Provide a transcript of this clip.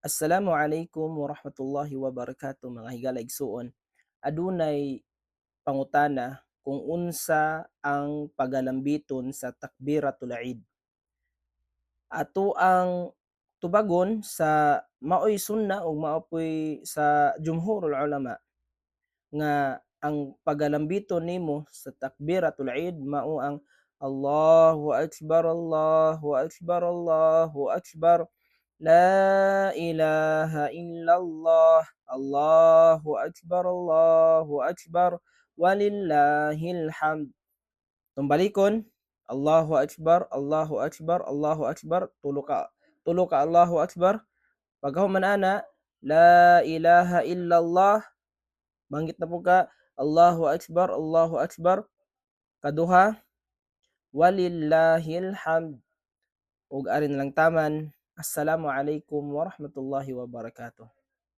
Assalamu alaikum warahmatullahi wabarakatuh, mga higala igsuon. Adunay pangutana kung unsa ang pagalambiton sa takbiratul Eid. Ato ang tubagon sa maoy sunna ug mao poy sa jumhurul ulama nga ang pagalambiton nimo sa takbiratul Eid mao ang Allahu akbar, Allahu akbar, Allahu akbar, la ilaha illallah, Allahu akbar, Allahu akbar, walillahil hamd. Tumbalikon, Allahu akbar, Allahu akbar, Allahu akbar, tulo ka Allahu akbar. Pagkahuman ana, la ilaha illallah, banggit na po ka, Allahu akbar, Allahu akbar. Kaduha, walillahil hamd. Ug ari na lang taman. Assalamu alaikum warahmatullahi wabarakatuh.